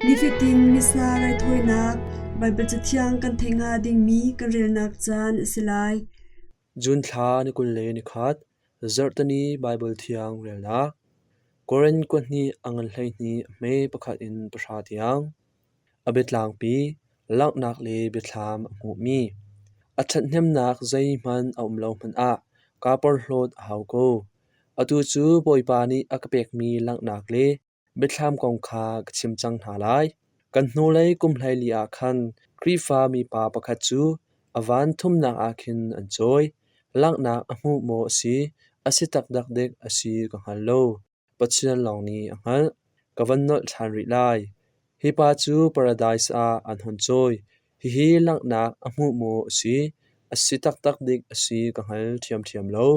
Nifatin Missa raithawinak Baibal Cathiang kan theih hnga dingmi kan relnak caan a si lai. June thla ni 21, Zarhteni Baibal Thiang relnak. Korin kuahnih a ngan 12 a hme pakhat in pahra tiang. A biatlangpi, langhnak le biathlam a hmuhmi. A ṭhathnemnak zeihmanh a um lo hmanh ah kaa porhlawt a hau ko. Atu cu Bawipa nih a ka pekmi langhnak le biathlam kong kha ka chim cang hna lai. Kan hnulei kum 14 ah khan Khrihfa mipa pakhat cu a van thumnak ah khin an cawi. Langhnak a hmuh maw a si, a si taktak dek a si ka hngal lo. Pathian lawng nih a hngalh. Ka van nolh ṭhan rih lai. Hi pa cu paradis ah an hun cawi. Hihi langhnak a hmuh maw a si, a si taktak dik a si ka hngal ṭhiamṭhiam lo.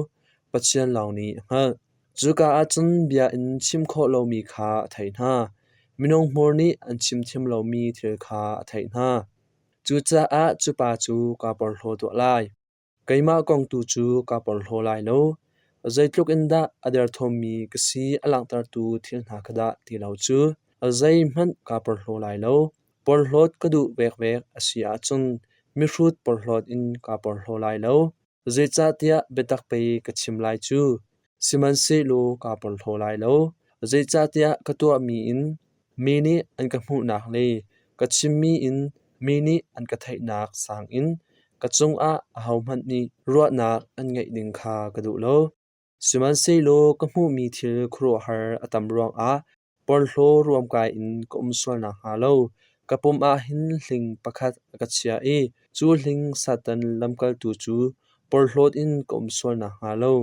Pathian lawng nih a hngalh. Cuka ah cun bia in chim khawh lomi kha a theih hna. Minung hmur nih an chim thiam lomi thil kha a theih hna. Cucaah cu pa cu kaa porhlaw tuah lai. Keimah kong tu cu kaa porhlaw lai lo. Zeitluk in dah a derthawmmi ka si a langhtertu thil hna kha dah ti lo cu zeihmanh kaa porhlaw lai lo. Porhlawt ka duh vekvek a si ahcun mihrut porhlawt in kaa porhlaw lai lo. Zeicahtiah biatak pei ka chim lai cu. Sihmanhsehlaw kaa porhlaw lai lo. Zeicahtiah ka tuahmi in mi nih an ka hmuhnak le ka chimmi in mi nih an ka theihnak sang in ka cungah ahohmanh nih ruahnak an ngeih ding kha ka duh lo. Sihmanhsehlaw ka hmuhmi thil khuaruahhar a tam ruangah porhlaw ruamkai in ka um sual nakhnga lo ka pum ah hin hling pakhat a ka chiah i cu hling Satan lamkaltu cu porhlawt in ka um sual nakhnga lo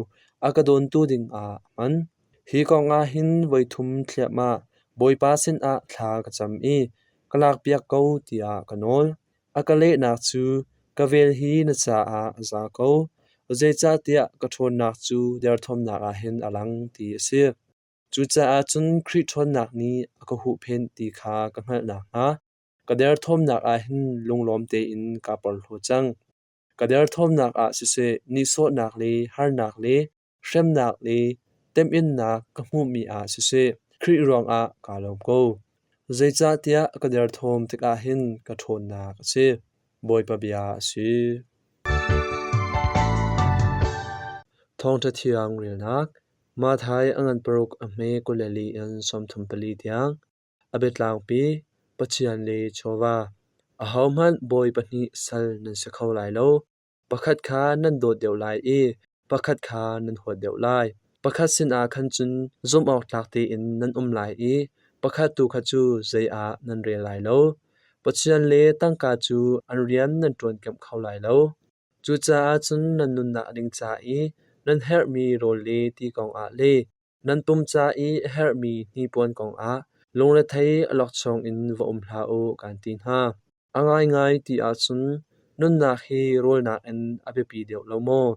a ka dawntu dingah a hman. Hi kongah hin voithum thliahmah Bawipa sinah thla ka cam i ka lakpiak ko tiah ka nawl. A ka lehnak cu, Ka vel hi na caah a za ko, zeicahtiah ka ṭhawnnak cu derthawmnak ah hin a lang, ti a si. Cucaah cun Khrih ṭhawnnak nih a ka huhphenh ti kha ka hngalh nakhnga ka derthawmnak ah hin lunglawm tein kaa porhlaw cang. Ka derthawmnak ah siseh, nihsawhnak le harnak le hremnak le temhinnak ka hmuhmi ah siseh, Khrih ruangah kaa lawm ko. Zeicahtiah ka derthawm tikah hin ka ṭhawnnak a si. Bawipa bia a si. Thawngṭha thiang relnak Matthai a ngan paruk a hme 24 in 34 tiang. A biatlangpi, Pathian le chawva. Ahohmanh bawi pahnih sal nan si kho lai lo. Pakhat kha nan dawt deuh lai i pakhat kha nan huat deuh lai. Pakhat sinah khan cun zumhawktlak tein nan um lai i pakhat tu kha cu zei ah nan rel lai lo. Pathian le tangka cu an rian nan ṭuan kemh kho lai lo. Cucaah cun nan nunnak ding ca i nan herhmi rawl le ti kongah le nan pum ca i a herhmi hnipuan kongah lungrethei awlokchong in va um hlah u, kaan ti hna. A ngaingai ti ahcun nunnak hi rawl nakin a biapi deuh lo maw?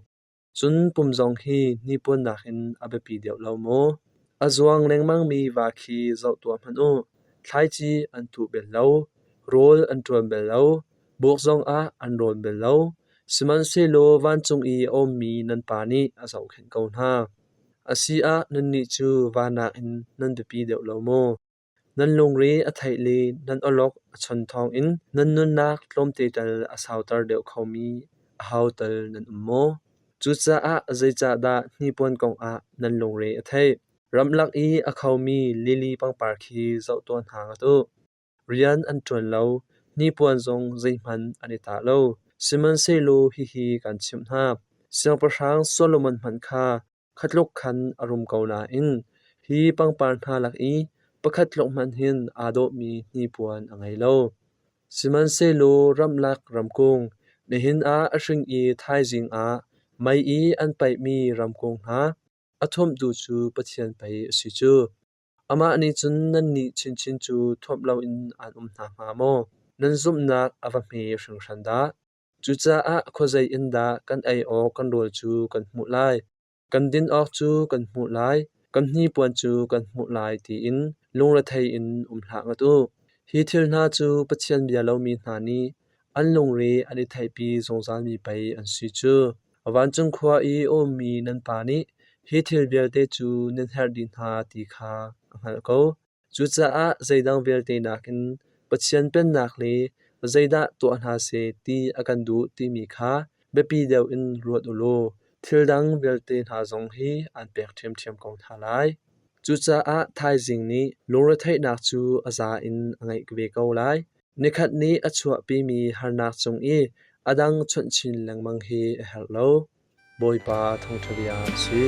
Cun pum zong hi hnipuan nakin a biapi deuh lo maw? A zuang lengmangmi va khi zoh tuah hmanh u. Thlaici an tuh bel lo, rawl an ṭuan bel lo, buk zongah an rawn bel lo. Sihmanhsehlaw vancung i a ummi nan Pa nih a zohkhenh ko hna. A si ah nannih cu va nakin nan biapi deuh lo maw? Nan lungre a theih le nan awlok a chon thawngin nan nunnak tlawmte tal a sauter deuh khomi aho tal nan um maw? Cucaah zeicahdah hnipuan kongah nan lungre a theih? Ramlak i a khomi lily pangpar khi zoh tuah hna ngat u. Rian an ṭuan lo, hnipuan zong zeihmanh an i tah lo. Sihmanhsehlaw hihi kaan chimh hna: Siangpahrang Solomon hmanh kha kha tluk khan a rum ko nain hi pangpar hna lak i pakhat tluk hmanh hin aa dawhmi hnipuan a ngei lo. Sihmanhsehlaw ramlak ramkung, nihin ah a hring i thaizing ah mei i an paihmi ramkung hna, a thuamhtu cu Pathian pei a si cu. Amah nih cun nannih chinchin cu thuamh loin aan um hna hnga maw? Nan zumhnak a va hme hringhran dah! Cucaah khuazei in dah kan ei awk kan rawl cu kan hmuh lai, kan din awk cu kan hmuh lai, kan hnipuan cu kan hmuh lai tiin lungrethei in um hlah ngat u. Hi thil hna cu Pathian bia lomi hna nih an lungre an i theihpi zungzalmi pei an si cu. Vancung khua i a ummi nan Pa nih hi thil vialte cu nan herh dih hna ti kha a hngalh ko. Cucaah zeidang vialte nakin Pathian Pennak le zeidah tuah hna seh ti a kan duh timi kha biapi deuh in ruat u law thil dang vialte hna zong hi aan pek ṭhiamṭhiam ko hna lai. Cucaah thaizing nih lungretheihnak cu a za in a ngeih ve ko lai. Nikhat nih a chuahpimi harnak cung i a dang chawnh chin lengmang hi a herh lo. Bawipa thawngṭha bia a si.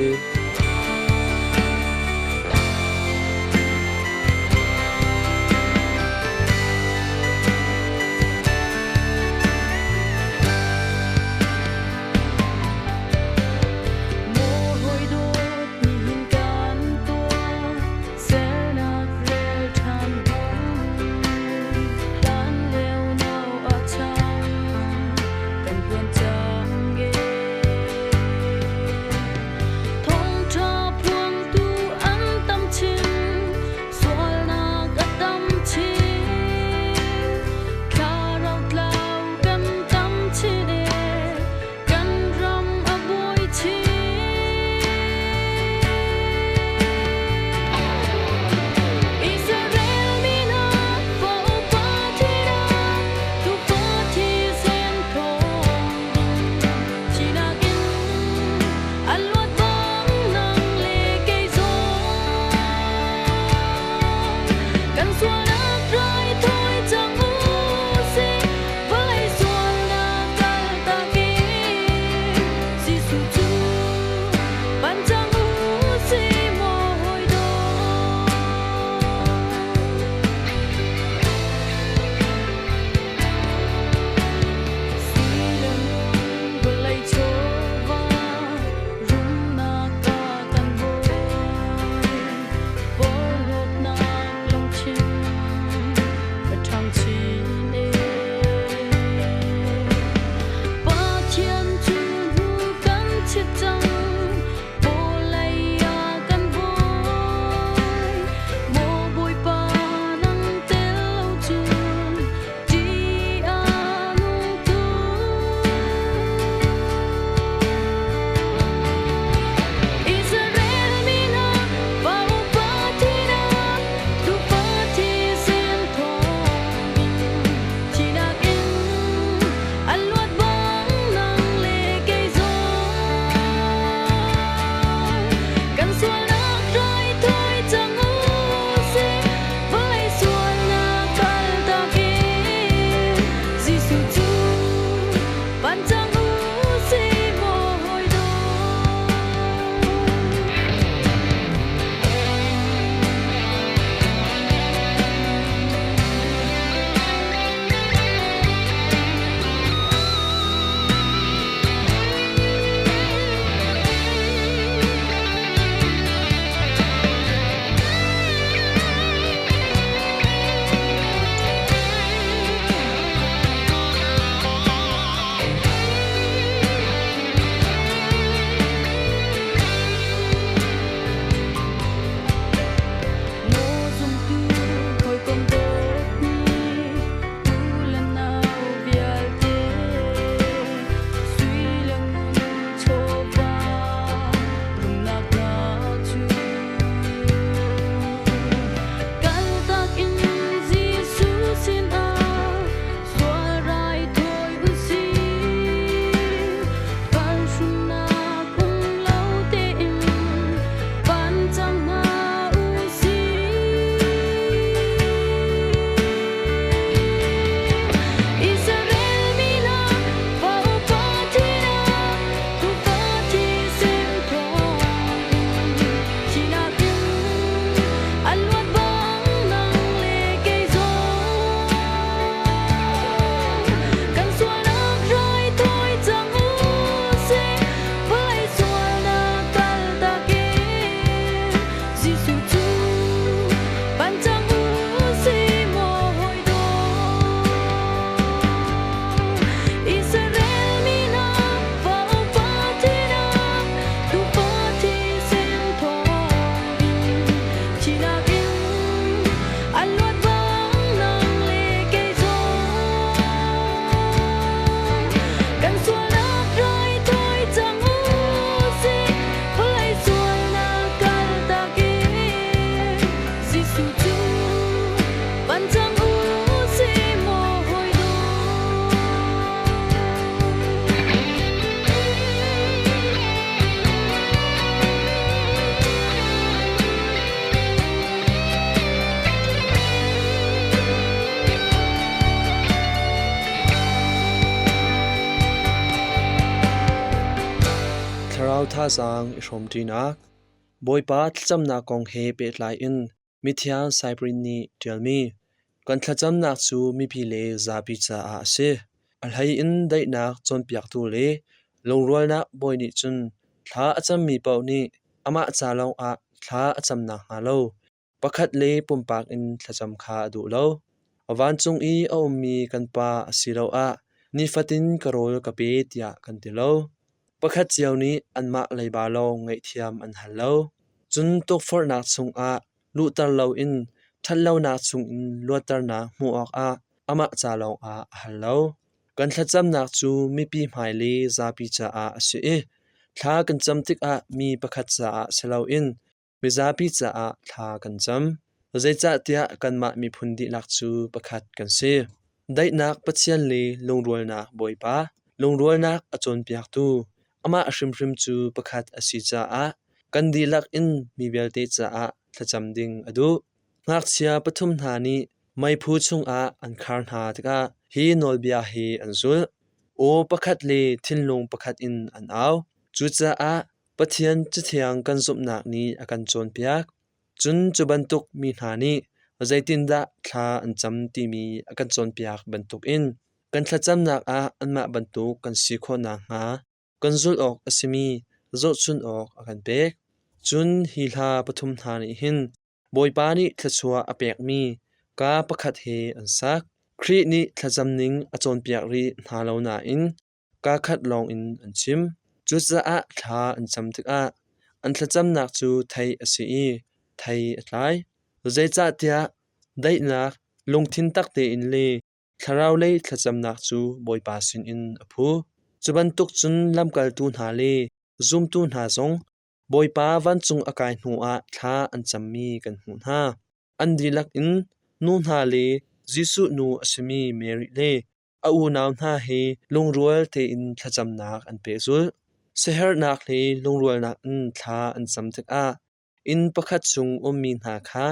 thazaang i hrawmṭinak Bawipa thlacamnak kong he pehtlai in Mithiang Cyprian nih ṭialmi kan thlacamnak cu mipi le zapi caah a si. A hlei in daihnak cawnpiaktu le lungrualnak bawi nih cun thla a cammi paoh nih amah ca lawngah thla a cam nakhnga lo pakhat le pumpak in thlacam kha a duh lo. Vancung i a ummi kan Pa asiloah nifatin ka rawl ka pe tiah kan ti lo. Pakhat cio nih anmah leiba lawng ngaihthiam an hal lo. Cun tukforhnak chungah luhter loin ṭhatlonak chungin luatternak hmuh awkah amah ca lawngah a hal lo. Kan thlacamnak cu mipi hmai le zapi caah a si i thla kan cam tikah mi pakhat caah si loin mizapi caah thla kan cam. Zeicahtiah kanmah miphun dihlak cu pakhat kan si. Daihnak Pathian le lungrualnak Bawipa, lungrualnak a cawnpiaktu, amah hrimhrim cu pakhat a si caah kan dihlak in mi vialte caah thlacam ding a duh. Ngakchia pathum hna nih meiphu chungah an khar hna tikah hi nawlbia hi an zulh. Aw pakhat le thinlung pakhat in an au. Cucaah Pathian Cathiang kan zumhnak nih a kan cawnpiak. Cun cu bantuk mi hna nih zeitindah thla an cam timi a kan cawnpiak bantukin kan thlacamnak ah anmah bantuk kan si khawh nakhnga kan zulh awk a simi zohchunh awk a kan pek. Cun hi hla pathum hna nih hin Bawipa nih thluachuah a pekmi kaa pakhat he an sak. Khrih nih thlacam ning a cawnpiak rih hna lo nain kaa khat lawngin an chim. Cucaah thla an cam tikah an thlacamnak cu theih a si i thei a tlai. Zeicahtiah daihnak lungthin tak tein le thlaraulei thlacamnak cu Bawipa sinin a phu. Cu bantuk cun lamkaltu hna le zumtu hna zong Bawipa vancung a kai hnuah thla an cammi kan hmuh hna. An dihlak in nu hna le Jesuh nu a simi Mary le a unau hna he lungrual tein thlacamnak an pehzulh. Siaherhnak le lungrualnak in thla an cam tikah inn pakhat chung ummi hna kha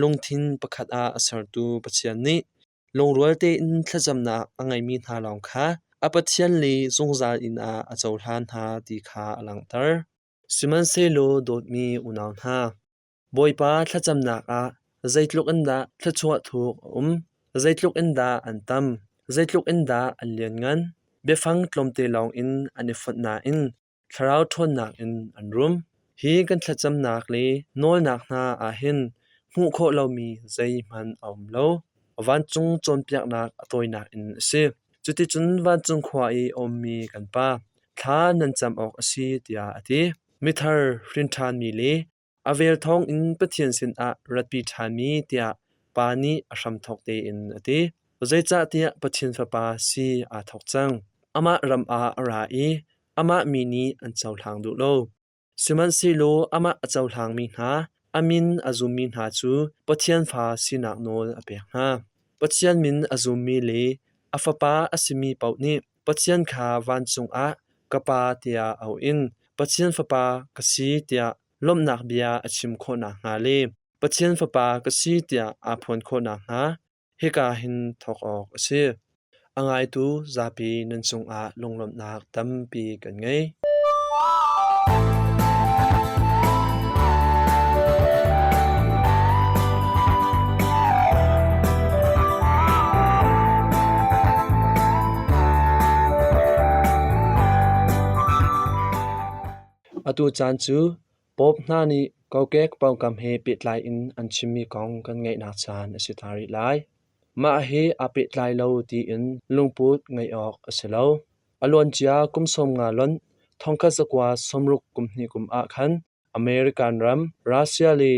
lungthin pakhat ah a sertu Pathian nih lungrual tein thlacamnak a ngeimi hna lawng kha a Pathian le zungzal inn ah a cohlan hna ti kha a langhter. Sihmanhsehlaw dawtmi unau hna, Bawipa thlacamnak ah zeitluk in dah thluachuah thuk a um, zeitluk in dah an tam, zeitluk in dah an lianngan, biafang tlawmte lawngin an i fonh nain thlarau ṭhawnnak in an rum. Hi kan thlacamnak le nawlnak hna ah hin hmuh khawh lomi zeihmanh a um lo. Vancung cawnpiaknak a tawinak in a si. Cuticun vancung khua i a ummi kan Pa, thla nan cam awk a si tiah a ti. Mithar hrin ṭhanmi le A vel thawngin Pathian sinah ratpi ṭhanmi tiah Pa nih a hramthawk tein a ti. Zeicahtiah Pathian Fapa si aa thawk cang. Amah ram ah a ra i amah mi nih an cohlang duh lo. Sihmanhsehlaw amah a cohlangmi hna, a min a zummi hna cu Pathian fa sinak nawl a pek hna. Pathian min a zummi le a Fapa a simi paoh nih Pathian kha vancung ah ka Pa tiah auh in Pathian Fapa ka si tiah lawmhnak bia a chim khawh nakhnga le Pathian Fapa ka si tiah aa phuan khawh nakhnga hika hin thawk awk a si. A ngaitu zapi nan cungah lunglawmhnak tampi kan ngei. Atu caan cu Pope hna nih kokek pawngkam he pehtlai in an chimmi kong kan ngaihnak caan a si ta rih lai. Mah hi aa pehtlai lo tiin lungput ngeih awk a si lo. A luancia kum 50 lonh 1960 kum hnih kum ah khan American ram, Russia le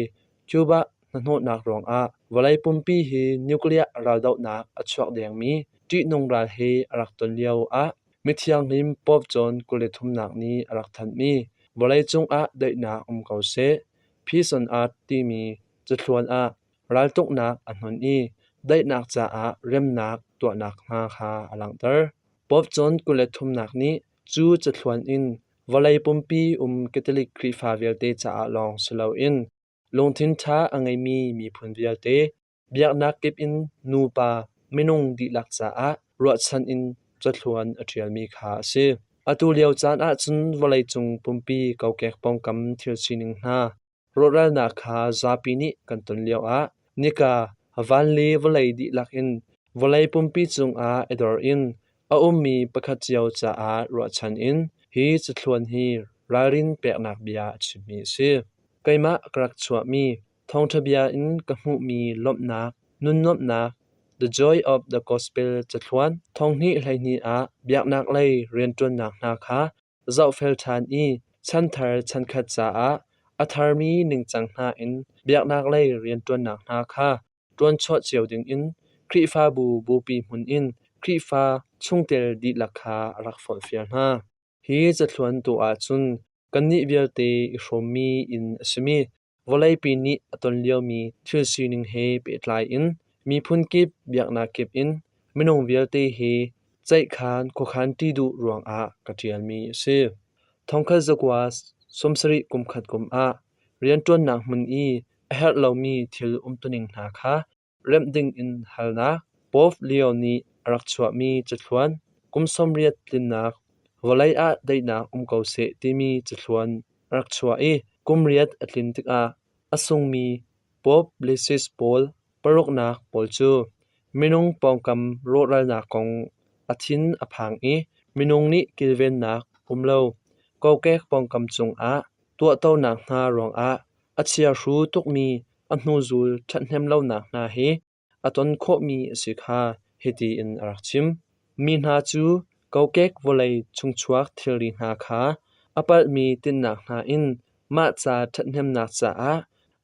Cuba hnahnawhnak ruangah vawlei pumpi hi nuclear raldohnak a chuak dengmi ṭihnung ral he a rak ton lio ah mithianghlim Pope John 23 nih a rak thanhmi vawleicung ah daihnak um ko seh, Peace on Earth timi cathluan ah raltuknak a hnon i daihnak caah remnak tuahnak hna kha a langhter. Pope John 23 nih cu cathluan in vawlei pumpi um Catholic Khrihfa vialte caah lawng si loin lungthin ṭha a ngeimi miphun vialte biaknak kip in nupa minung dihlak caah ruahchan in cathluan a ṭialmi kha a si. Atu lio caan ahcun vawleicung pumpi kokek pawngkam thil sining hna rawhralnak kha zapi nih kan ton lioah nika, van le vawlei dihlak in vawlei pumpi cungah i dor in a ummi pakhat cio caah ruahchan in hi cathluan hi ralrin peknak bia a chimmi a si. Keimah ka rak chuahmi thawngṭha bia in ka hmuhmi lawmhnak, nunnuamhnak, The Joy of the Gospel cathluan 2012 ah biaknak lei rianṭuannak hna kha zohfel ṭhan i chanthar chankhat caah a tharmi ningcang hna in biaknak lei rianṭuannak hna kha ṭuanchuah cio dingin Khrihfabu bupi hmun in Khrihfa chungtel dihlak kha a rak forhfial hna. Hi cathluan tu ahcun kannih vialte i hrawmmi inn a simi Vawleipi nih a ton liomi thil sining he pehtlai in miphun kip, biaknak kip in minung vialte hi ceihkhan khuakhan ṭi duh ruangah ka ṭialmi a si. Thongkhat zakua 70 kum khat kum ah rianṭuannak hmun i a herh lomi thil umtuning hna kha remh dingin halnak Pope Leo nih a rak chuahmi cathluan kum 80 tlinnak vawlei ah daihnak um ko seh timi cathluan a rak chuah i kum riat a tlin tikah a sungmi Pope Blasius pawl paruknak pawl cu minung pawngkam rawhralnak kong a thin a phang i minung nih kilvennak um lo kokek pawngkam cungah tuahtonak hna ruangah a chiahru tukmi a hnuzul ṭhathnem lonak hna hi a ton khawhmi a si kha hiti in a rak chim. Mi hna cu kokek vawlei chungchuak thilri hna kha a palhmi tinhnak hna in mah ca ṭhathnemnak caah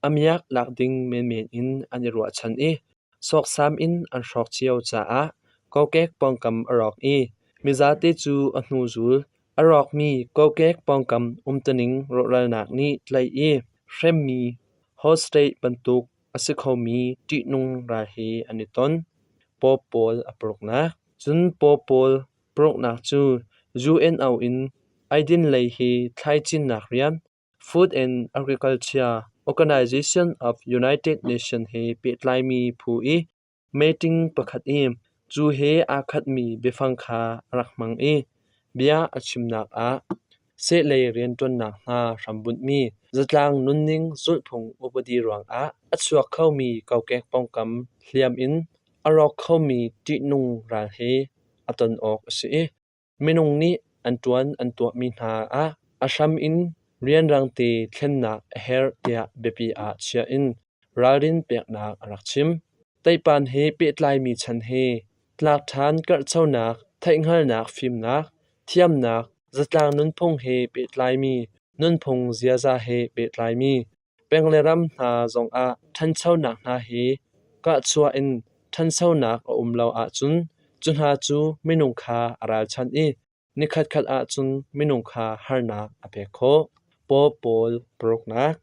a miak lak ding menmen in an i ruahchan i sawksam in an hrawk cio caah kokek pawngkam a rawk i mizate cu a hnuzul a rawkmi kokek pawngkam umtuning rawhralnak nih tlaih i hremmi hostage bantuk a si khomi ṭihnung ral he an i ton. Pope pawl a paruknak. Cun Pope pawl paruknak cu UNO in eidin lei hi thlaicinnak rian Food and Agriculture Organization of United Nations he pehtlaimi phu i Meeting pakhat i cu he aa khatmi biafang kha a rak hmang i bia a chimnak ah sehlei rianṭuannak hna hrambunhmi zatlang nunning zulhphung upadi ruangah a chuak khomi kokek pawngkam hliam in a rawk khomi ṭihnung ral he a ton awk a si i Minung nih an ṭuan an tuahmi hna ah a hram in rianrangte thlennak a herh tiah biapi ah chiah in ralrin peknak a rak chim. Teihpan he pehtlaimi chan he tlak ṭhan karhchonak, theihhngalhnak fimnak, thiamnak, zatlang nunphung he pehtlaimi nunphung ziaza he pehtlaimi Peng le ram hna zongah ṭhanchonak hna hi kahchuah in ṭhanchonak a um lo ahcun cu hna cu minung kha a ralchanh i nikhatkhat ahcun minung kha harnak a pek khawh. Paw pawl paruknak.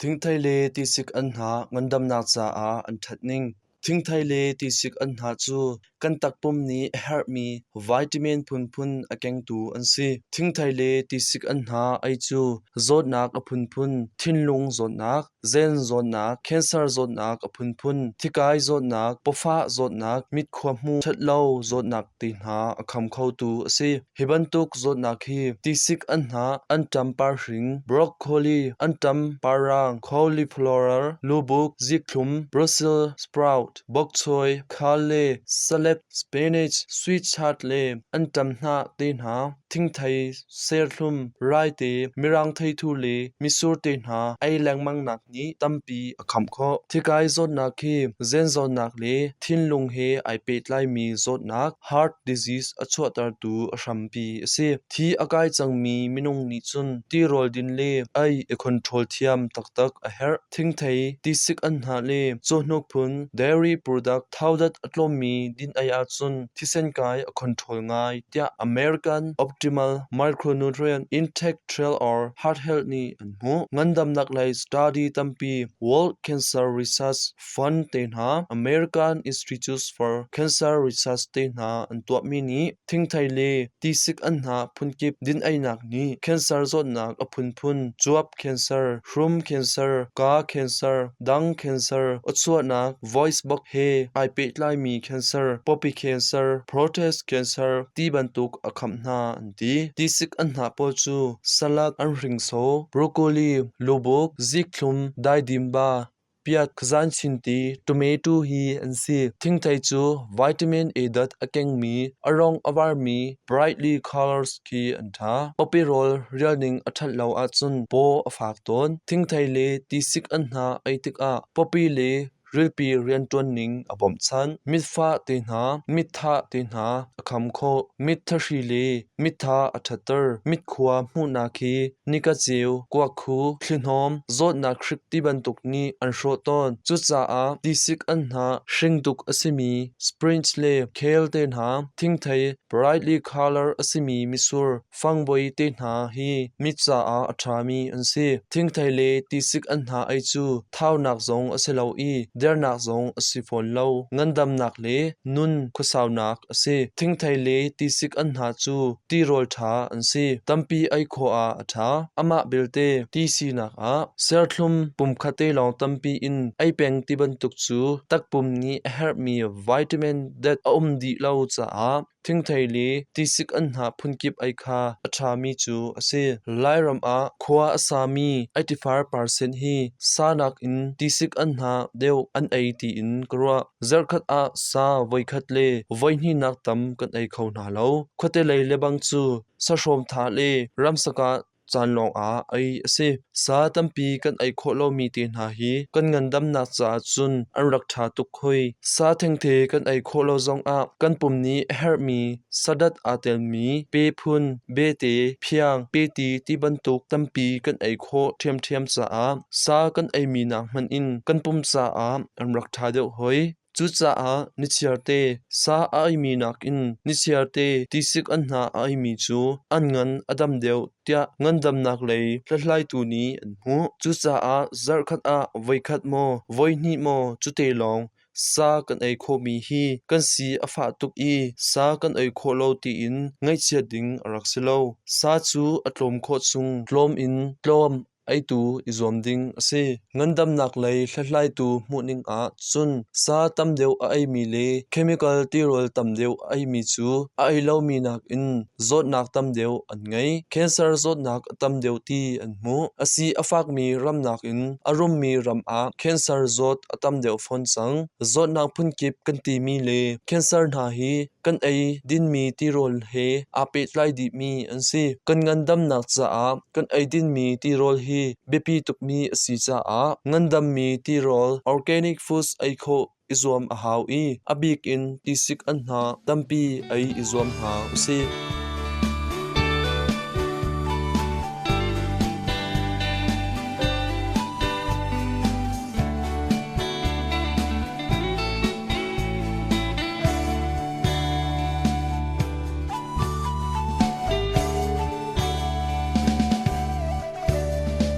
Thingthei le tisik anhnah ngandamnak caah an ṭhat ning. Thingthei le tisik anhnah cu kan takpum nih a herhmi vitamin phunphun a kengtu an si. Thingthei le tisik anhnah ei cu zawtnak a phunphun, thinlung zawtnak, zen zawtnak, cancer zawtnak a phunphun, thikai zawtnak, pawfah zawtnak, mitkhua hmu ṭhatlo zawtnak ti hna a kham khotu a si. Hi bantuk zawtnak hi tisik anhnah, anṭam parhring, broccoli, anṭam parrang, cauliflower, lubuk, zikhlum, Brussels sprout, bokchoy, kale, salad, spinach, sweet chard le anṭam hnah te hna, thingthei, serthlum, raite, mirang theithu le mitsur te hna ei lengmangnak nih tampi a khamh khawh. Thikai zawtnak hi zen zawtnak le thinlung he ai pehtlaimi zawtnak heart disease a chuahtertu a hrampi a si. Thi a kai cangmi minung nih cun tirawl din le ei i control thiam taktak a herh. Thingthei, tisik anhnah le cawhnuk phun dairy product thaudat a tlawmmi din ei ahcun thisen kai a control ngai tiah American. Optimal Micronutrient Intake Trail or Heart Health nih an hmuh. Ngandamnak lei study tampi World Cancer Research Fund te hna, American Institutes for Cancer Research te hna an tuahmi nih thingthei le tisik anhnah phunkip din-einak nih cancer zawtnak a phunphun cuap cancer, hrum cancer, kaa cancer, dang cancer, awchuahnak, voice box he ai pehtlaimi cancer, pawpi cancer, prostate cancer ti bantuk a khamh hna an ti. Tisik anhnah pawl cu salad, anhringso, broccoli, lubuk, zikhlum, daidimba, Piat khazanchinti tomato hi an si. Thingthei cu vitamin A dat a kengmi, a rong a varmi brightly colors khi an ṭha. Pawpi rawl rialning a ṭhat lo ahcun paw a fak tawn. Thingthei le tisik anhnah ei tikah pawpi le rilpi rianṭuan ning a bawmhchanh. Mitfah te hna, mitthah te hna a kham khawh. Mit thahri le mittha a ṭhatter. Mitkhua hmuhnak hi nika ceu, kuakkhu, thlihnawm, zawtnak hrik ti bantuk nih an hrawh tawn. Cucaah tisik anhnah hringduk a simi spinach le kale te hna, thingthei brightly color a simi mitsur, fangvoi te hna hi mit caah a ṭhami an si. Thingthei le tisik anhnah ei cu thaunak zong a si lo i dernak zong a si fawn lo. Ngandamnak le nun khuasaunak a si. Thingthei le tisik anhnah cu tirawl ṭha an si. Tampi ei khawh ah a ṭha. Amah belte ti sinak ah serthlum pumkhat te lawng tampi in ei peng ti bantuk cu takpum nih a herhmi vitamin dat a um dih lo caah thingthei le tisik anhnah phunkip ei kha a ṭhami cu a si. Lairam ah khua a sami 85% hi sa nakin tisik anhnah deuh an ei tiin ka ruah. Zarhkhat ah sa voikhat le voihnihnak tam kan ei kho hna lo. Khuate lei lebang cu sahrawm thah le ramsakah caan lawngah ei a si. Sa tampi kan ei khawh lomi te hna hi kan ngandamnak caah cun an rak ṭha tuk hoi. Sa thengte kan ei khawh lo zongah kan pum nih a herhmi sadat aa telmi pe phun, bete, phiang, peti ti bantuk tampi kan ei khawh ṭhiamṭhiam caah sa kan eimi nak hmanh in kan pum caah an rak ṭha deuh hoi. Cucaah nichiarte sa a eimi nakin nichiarte tisik anhnah a eimi cu an ngan a dam deuh tiah ngandamnak lei hlathlaitu nih an hmuh. Cucaah zarhkhat ah voikhat maw, voihnih maw cute lawng sa kan ei khawhmi hi kan si a fah tuk i sa kan ei khawh lo tiin ngaihchiat ding a rak si lo. Sa cu a tlawm khawh chung tlawm in tlawm eitu i zuam ding a si. Ngandamnak lei hlathlaitu hmuhning ah cun sa tam deuh a eimi le chemical tirawl tam deuh a eimi cu a ei lomi nakin zawtnak tam deuh an ngei. Cancer zawtnak a tam deuh ti an hmuh. A si a fakmi ram nakin a rummi ram ah cancer zawt a tam deuh fawn cang. Zawtnak phunkip kan timi le cancer hna hi kan ei dinmi tirawl he aa pehtlai dihmi an si. Kan ngandamnak caah kan ei dinmi tirawl hi biapi tukmi a si caah ngandammi tirawl organic foods ei khawh i zuam a hau i a bik in tisik anhnah tampi ei i zuam hna usih.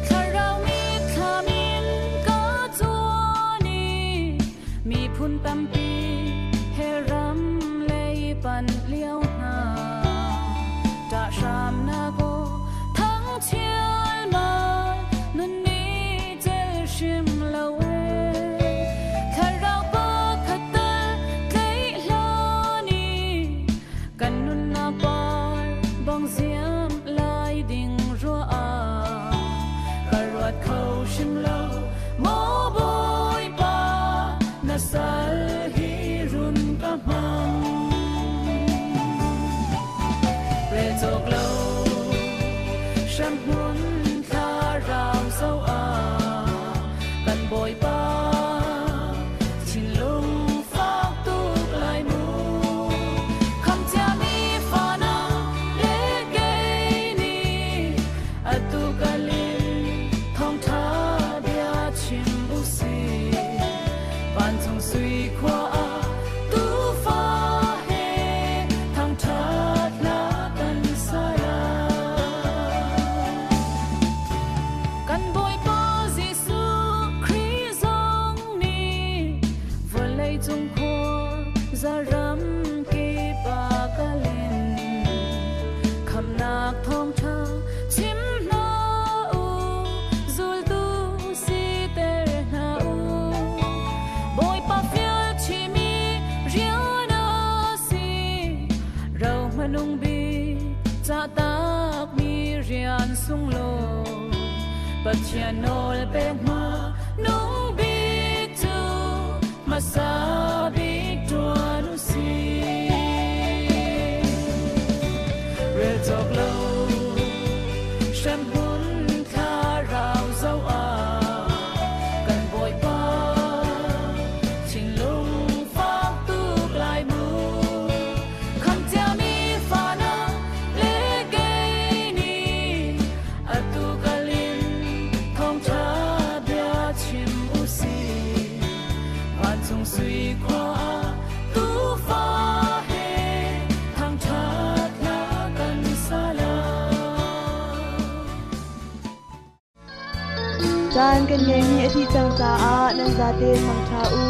Thlarau mitthlam in ka cuan i miphun tampi he ram lei panh lio hna. Ṭahhramnak aw thangchialmal nun nih cel hrim lo ee. Thlarau pakhat tal tlaih hlan i kan nunnak par bang ziam lai ding ruah ah ka ruat kho hrim lo maw Bawipa na sal hi run ka hmang rel cawk lo hremhmun thlarau zo ah kan Bawipa thinlung fak tuk lai mu kham ciami fana le kei nih atu kalin thawngṭha bia chim usih vancung sui khua ah tuufa he thangṭhat hla kan sa. Zaram kip ah kalin khamnak thawngṭha chim hna u, zultu siter hna u. Bawipa fial chimi rian a si, ro hmanung bik cahtakmi rian sunglawi. Pathian nawl pek hma nung bik cu hmasa bik ṭuan u sih. Rel cawk lo hremhmun thlarau zoh ah kan Bawipa thinlung fak tuk lai mu. Khamh ciami fahnak le kei nih atu kal in thawngṭha bia chim u sih. Vancung sui khua ah tuufa he thangṭhat hla kan sa lai. Caan kan ngeihmi a dih cang caah nan zate mangṭha u.